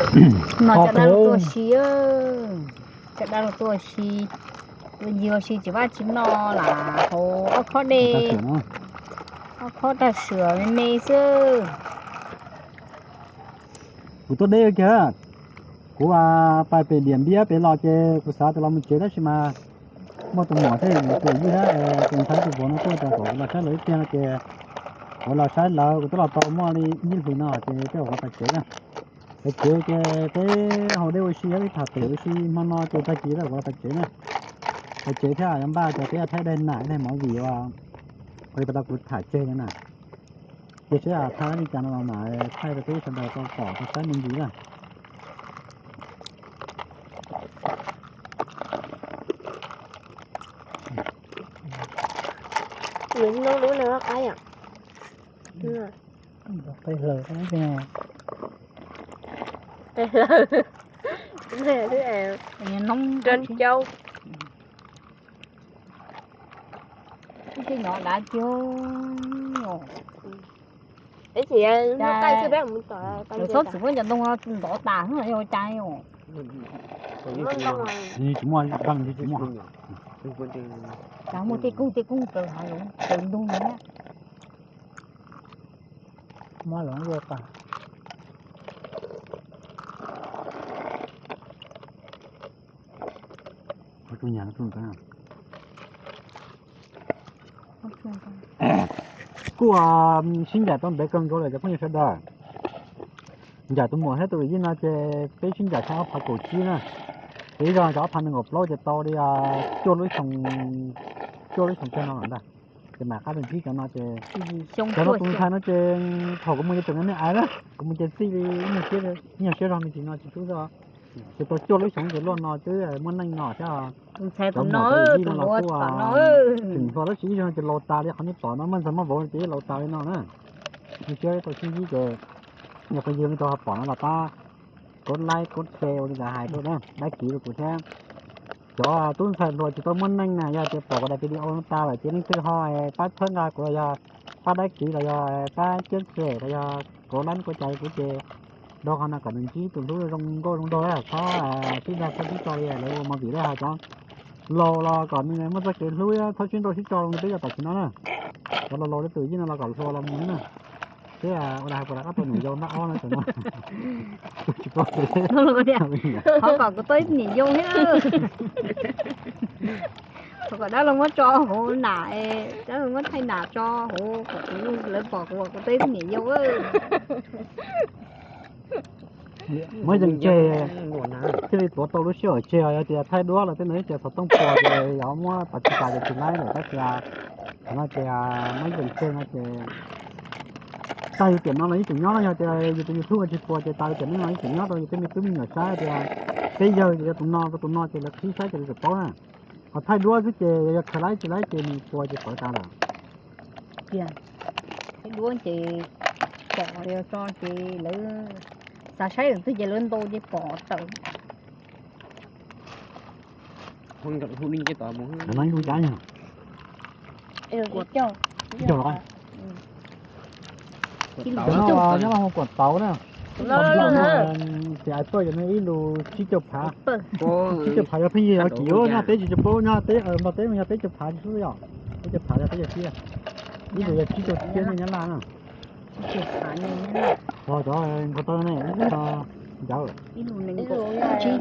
No cov dab laug tuaj ua si, cov dab laug tuaj ua si, tuaj ncig ua si tsis vaj tsis no lam hauv ob khob dej, ob khob tag sim me me xwb. Kuv tuaj deb kiag, kuv pais pem Diam Npiab pem los ces kuv xav tias los mus tsev tab sis mas muaj tus muam thiab tus ywg thiab tus ntxhais tus vauv no tuaj ces kom kuv los saib lawv ib pliag no ces kuv los saib lawv, kuv twb los tau muaj li ib hlis no ces tej zaum kuv pais tsev na. Pais tsev ces peb haus dej ua si, peb tham pem ua si hmo no ces tag kis kuv los pais tsev na. Pais tsev thiab yuav npaj cov peb thaij daim nam daim movie uas ua li pas tau kuv tham tseg na. Ces seb thaij li cas no los mas thaij rau peb sawv daws tau pom tau saib me ntsis na. Qab yom. Qab hlaws, qab hlaws, nrab caub. Ib tug nyuam dav kiag. Txhob txwm peb cov ntoo no ntov tas yog ua cas os. Cas muaj tej koog tej koog raws hav zoov raws ntug no thiab. Muab los ua tas. Kuj sib ncaim tau ntev kawg nkaus lawm cov phooj ywg sawv daws. Ncaim tus muam thiab tus yij no ces peb sib ncaim tau ob phav kaum tsib na. Ces ib zaug tau ob phav nees nkaum plaub ces tau li cuaj lub xyoo, cuaj lub xyoo kiag no lawm ntag. Ces mam qab los ntsib cov no ces cov no tus ntxhais no ces thaum kuv mus ces tseem me me ais na, kuv mus ces txij li ib nyuag siab zog me ntsis no tsis tub zog. Ces tau cuaj lub xyoo ces luaj no twb muaj neej no thiab. Cov muam cov yij no los kuj tseem hluas tab sis ib zaug ces laus tas li qhov nej pom no, muaj ntxhais muaj vauv ces laus tas li no na. Ib siab tau sib ntsib ces yog phooj ywg nej tau pom no los pab kov like kov share ua li ntawd hais rau dab kiv rau kuv thiab. Cov tub ntxhais hluas tsis tau muaj neej na, yog tias pom kuv daim video no tas lawm ces leej twg ho pab txhawb nqa kuv los yog pab dab kiv los yog pab ciab tsem los yog kov like kov cai kuv ces rau qhov no kom nws ntsib tus hlub zoo nkauj zoo nraug, txhob sib dag txhob sib tso li lawv ua movie lawm, ho cov laus los kom nws muaj txoj kev hlub, txhob sib nrauj sib tso zoo li peb cov tam sim no na. Cov laus laus li tus yij no los kom hluas los mus na. Thiab ua li hais puas lam qab tau niam yau ntab ob no tam no. Tsis paub. Qhov kom kuv tau ib niam yau thiab. Qhov kom dab laug muab tso hauv nam, dab laug muab thaij nam tso hauv kom lawv pom kuv, kuv tau ib niam yau. Muab yees tseg thiaj li tuav tau lub sij hawm tseg, yog tias thaij duab los tej no ib ce xov tooj puas ces yog muab pas tsis tas ces tsis laib lawm tab sis no ces muab yees tseg no ces tag yus tiam no los yeej tseem nyob no, yog tias yus tus YouTube tsis puas ces tas yus tiam neej no yeej tseem nyob rau yus tej me tub me nyuam saib tias peb yawg ces yog tus no rau tus no ces lawv qhib saib ces lawv tseem paub na. Ho thaij duab xwb ces yog khaws laib tsis laib ces nws puas ces pawv tas lawm. Thaij duab ces pom tso ces lawv xav saib lawm xwb ces lawv ntaus ces pom tawm. Ib lub cab yog ib caug los, nyob hu kuam tauv na. Ces ai pawg yog ib lus tsib caug phav. Tsib caug phav yog pheej yig yog kim nyob teb tsis tau paub nyob teb, npog teb yog peb caug phav xwb yom. Peb caug phav yog peb caug tsib, ib lus yog tsib caug tsib nyob Nyab Laj na. Ho cov npog taw ne ib lub no ncawv, ib lus nees nkaum tsib,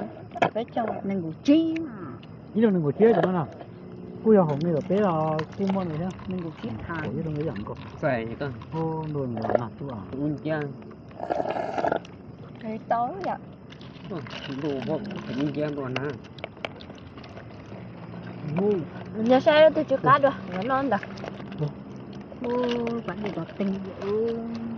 nees nkaum tsib cov no na. Kuj yog haum me lawm peb los kuj muaj nws thiab, nees nkaum tsib phav. Ib lub yam nkaus. Txais nluag nag tuaj. Yog saib tus tsw qab dua no ntawd. Ub, pab dej tod teeg ub.